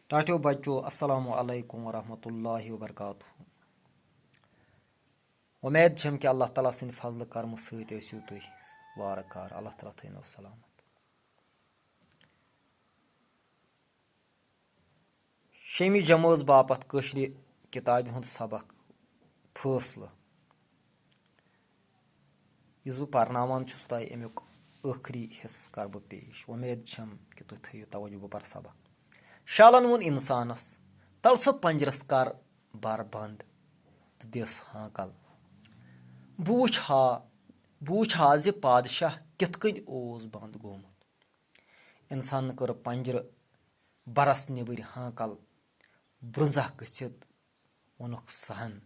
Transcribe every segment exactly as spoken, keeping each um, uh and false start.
ٹاٹھیو بچو، السلام علیکم ورحمۃ اللہ وبرکاتہ۔ وۄمید چھم کہِ اللہ تعالیٰ سٕنٛدِ فضلہٕ کرمہٕ سۭتۍ ٲسِو تُہۍ وارٕ کارٕ۔ اللہ تعالیٰ تھٲینو سلامت۔ شیٚمہِ جمٲژ باپتھ کٲشرِ کِتابہِ ہُنٛد سبق فٲصلہٕ، یُس بہٕ پرناوان چھُس تۄہہِ، اَمیُک ٲخری حصہٕ کرٕ بہٕ پیش۔ وۄمید چھم کہِ تُہۍ تھٲیِو توجہ، بہٕ پرٕ سبق۔ شالن ووٚن انسانس، "تل سا پنجرس کر بر بند تہٕ دِس ہانکل۔ بہٕ وٕچھ ہا، بہٕ وٕچھ ہا زِ پادشاہ کِتھ کٔنۍ اوس بند گوٚمُت۔" انسانن کٔر پنجرٕ برس نیبٕرۍ ہانکل۔ برونٛزہ گٔژھِتھ ووٚنُکھ سہن،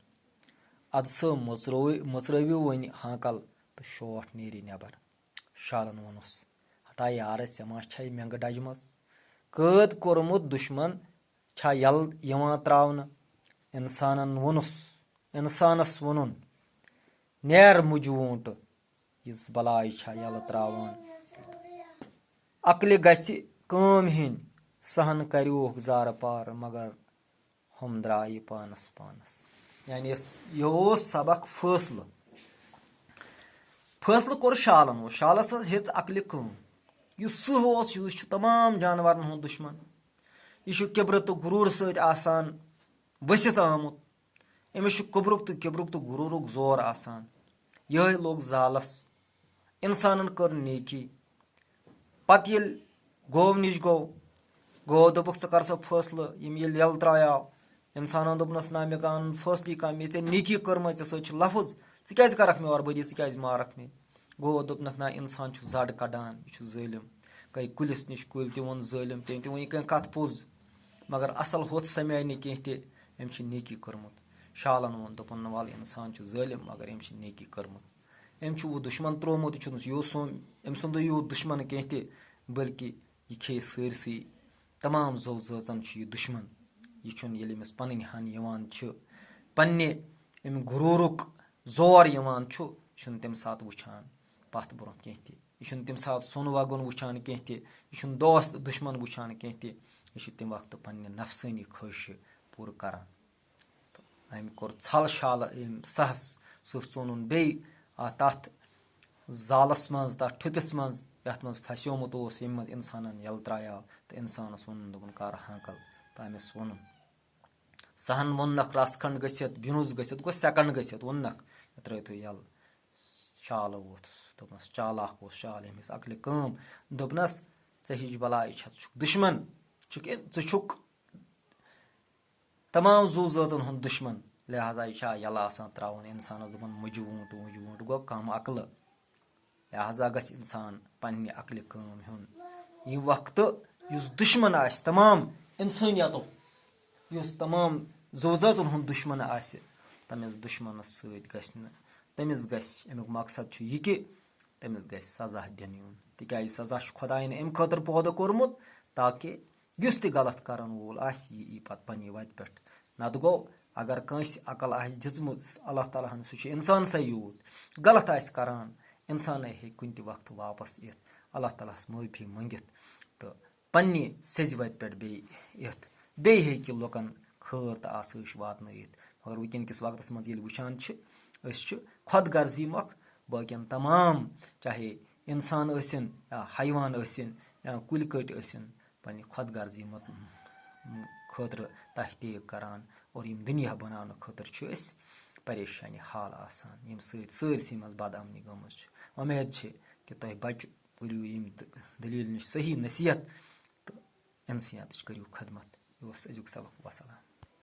"ادٕ سا مٔژرٲوِو، مٔژرٲوِو وۄنۍ ہانکل تہٕ شوٹھ نیرِ نٮ۪بر۔" شالن ووٚنُس، "ہتا یارٕ، ژےٚ ما چھے مٮ۪نٛگہٕ ڈجمژ؟ قٲد کوٚرمُت دُشمن چھا یلہٕ یِوان تراونہٕ؟" انسانن ووٚنُس، انسانس ووٚنُن، "نیر مُجہِ ووٗنٛٹہٕ، یِژھ بلاے چھا یلہٕ تراوان؟ عقلہِ گژھِ کٲم ہیٚنۍ۔" سہن کریوکھ زارٕ پار، مگر ہُم درٛایہِ پانس پانس۔ یعنی یس-، یہِ اوس سبق فٲصلہٕ۔ فٲصلہٕ کوٚر شالن۔ اوس شالس حظ ہیٚژ عقلہِ کٲم۔ یُس سٕہہ اوس، یہِ چھُ تمام جانورن ہُنٛد دُشمن۔ یہِ چھُ کِبرٕ تہٕ غروٗر سۭتۍ آسان ؤسِتھ آمُت۔ أمِس چھُ کُبرُک تہٕ کِبرُک تہٕ غروٗرُک زور آسان۔ یِہوٚے لوٚگ زالس۔ انسانن کٔر نیکی۔ پتہٕ ییٚلہِ گوو نِش گوٚو، گوو دوٚپُکھ، "ژٕ کر سا فٲصلہٕ؟" یِم ییٚلہِ یَلہٕ ترٛایاو، انسانن دوٚپنَس، "نہ، مےٚ کانٛہہ فٲصلٕے کانٛہہ، مےٚ ژےٚ نیکی کٔرمٕژ، ژےٚ سۭتۍ چھُ لفظ، ژٕ کیٛازِ کرکھ مےٚ اورٕ بدی، ژٕ کیٛازِ مارکھ مےٚ؟" گوٚو دوٚپنَکھ، "نہ، انسان چھُ زَڈ کَڑان، یہِ چھُ ظٲلِم۔" گٔے کُلِس نِش، کُلۍ تہِ ووٚن ظٲلِم، تٔمۍ تہِ ووٚن یہِ کانٛہہ کَتھ پوٚز، مگر اصل ہُتھ سَمے نہٕ کینٛہہ تہِ، أمۍ چھِ نیکی کٔرمٕژ۔ شالن ووٚن، دوٚپُن، "نہ وَل، انسان چھُ ظٲلِم، مگر أمۍ چھِ نیکی کٔرمٕژ۔ أمۍ چھُ وۄنۍ دُشمن تروومُت، یہِ چھُنہٕ یوٗ سُم-، أمۍ سُنٛدُے یوٗت دُشمن کینٛہہ تہِ، بلکہِ یہِ کھیٚیہِ سٲرسٕے، تمام زو زٲژن چھُ یہِ دُشمن۔ یہِ چھُنہٕ، ییٚلہِ أمِس پنٕنۍ ہن یِوان چھِ، پننہِ امہِ غروٗرُک زور یِوان چھُ، یہِ چھُنہٕ تمہِ ساتہٕ وٕچھان پتھ برونٛہہ کینٛہہ تہِ۔ یہِ چھُنہٕ تمہِ ساتہٕ سۄن وگُن وٕچھان کینٛہہ تہِ، یہِ چھُنہٕ دوست دُشمن وٕچھان کینٛہہ تہِ، یہِ چھُ تمہِ وقتہٕ پننہِ نفسٲنی خٲہشہِ پوٗرٕ کران۔" تہٕ أمۍ کوٚر ژھل شالہٕ أمۍ سہس، سُہ ژوٚنُن بیٚیہِ اَتھ، تَتھ زالَس منٛز، تَتھ ٹھُپِس منٛز، یَتھ منٛز پھسیومُت اوس، ییٚمہِ منٛز اِنسانَن یَلہٕ ترٛایاو۔ تہٕ اِنسانَس ووٚنُن، دوٚپُن، "کَر ہانکَل؟" تہٕ أمِس ووٚنُن۔ سہن ووٚننَکھ، رَژھ کھنٛڈ گٔژھِتھ، بِنُس گٔژھِتھ، گوٚو سیکنڈ گٔژھِتھ، ووٚننَکھ، "مےٚ ترٛٲیتو یَلہٕ۔" شالہٕ ووٚتھُس، دوٚپنَس، چالاک اوس شال، ییٚمِس عقلہِ کٲم۔ دوٚپنَس، "ژےٚ ہِش بَلاے چھَتھ، ژٕ چھُکھ دُشمَن، ژٕ چھُکھ، ژٕ چھُکھ تمام زُو زٲژن ہُنٛد دُشمن، لہذا یہِ چھا یَلہٕ آسان ترٛاوُن اِنسانَس، دوٚپُن، مُجہِ ووٗنٛٹھ، مُجہِ ووٗنٛٹھ گوٚو کم عقلہٕ۔ لہذا گژھِ اِنسان پننہِ عقلہِ کٲم ہیوٚن۔ ییٚمہِ وقتہٕ یُس دُشمن آسہِ تمام اِنسٲنیتُک، یُس تمام زُو زٲژن ہُنٛد دُشمن آسہِ، تٔمِس دُشمنس سۭتۍ گژھِ نہٕ، تٔمِس گژھِ، اَمیُک مقصد چھُ یہِ کہِ تٔمِس گژھِ سزا دِنہٕ یُن، تِکیازِ سزا چھُ خۄدایَن اَمہِ خٲطرٕ پٲدٕ کوٚرمُت تاکہ یُس تہِ غلط کرن وول آسہِ، یہِ یی پتہٕ پننہِ وتہِ پٮ۪ٹھ۔ نتہٕ گوٚو، اگر کٲنٛسہِ عقل آسہِ دِژمٕژ اللہ تعالیٰ ہن، سُہ چھُ انسان سٕے یوٗت، غلط آسہِ کران، انسانٕے ہیٚکہِ کُنہِ تہِ وقتہٕ واپس یِتھ، اللہ تعالیٰ ہس معٲفی مٔنگِتھ تہٕ پننہِ سیٚزِ وتہِ پٮ۪ٹھ بیٚیہِ یِتھ، بیٚیہِ ہیٚکہِ لُکن خٲر تہٕ آسٲیِش واتنٲیِتھ۔ مگر وٕنکیٚن کِس وقتس منٛز ییٚلہِ وٕچھان چھِ، أسۍ چھِ خۄد غرضی مۄکھ باقین تمام، چاہے انسان ٲسِن یا حیوان ٲسِن یا کُلۍ کٔٹۍ ٲسِن، پننہِ خۄد غرضی مت-، خٲطرٕ تحقیق کران اور یِم دُنیا بناونہٕ خٲطرٕ چھِ أسۍ پریشانی حال آسان، ییٚمہِ سۭتۍ سٲرسٕے منٛز بدامنی گٔمٕژ چھِ۔ وۄمید چھِ کہِ تۄہہِ بچہِ پٔرِو یِم تہٕ دٔلیٖل نِش صحیح نصیحت تہٕ اِنسٲنیتٕچ کٔرِو خدمت۔ یہِ اوس أزیُک سبق۔ وسلام۔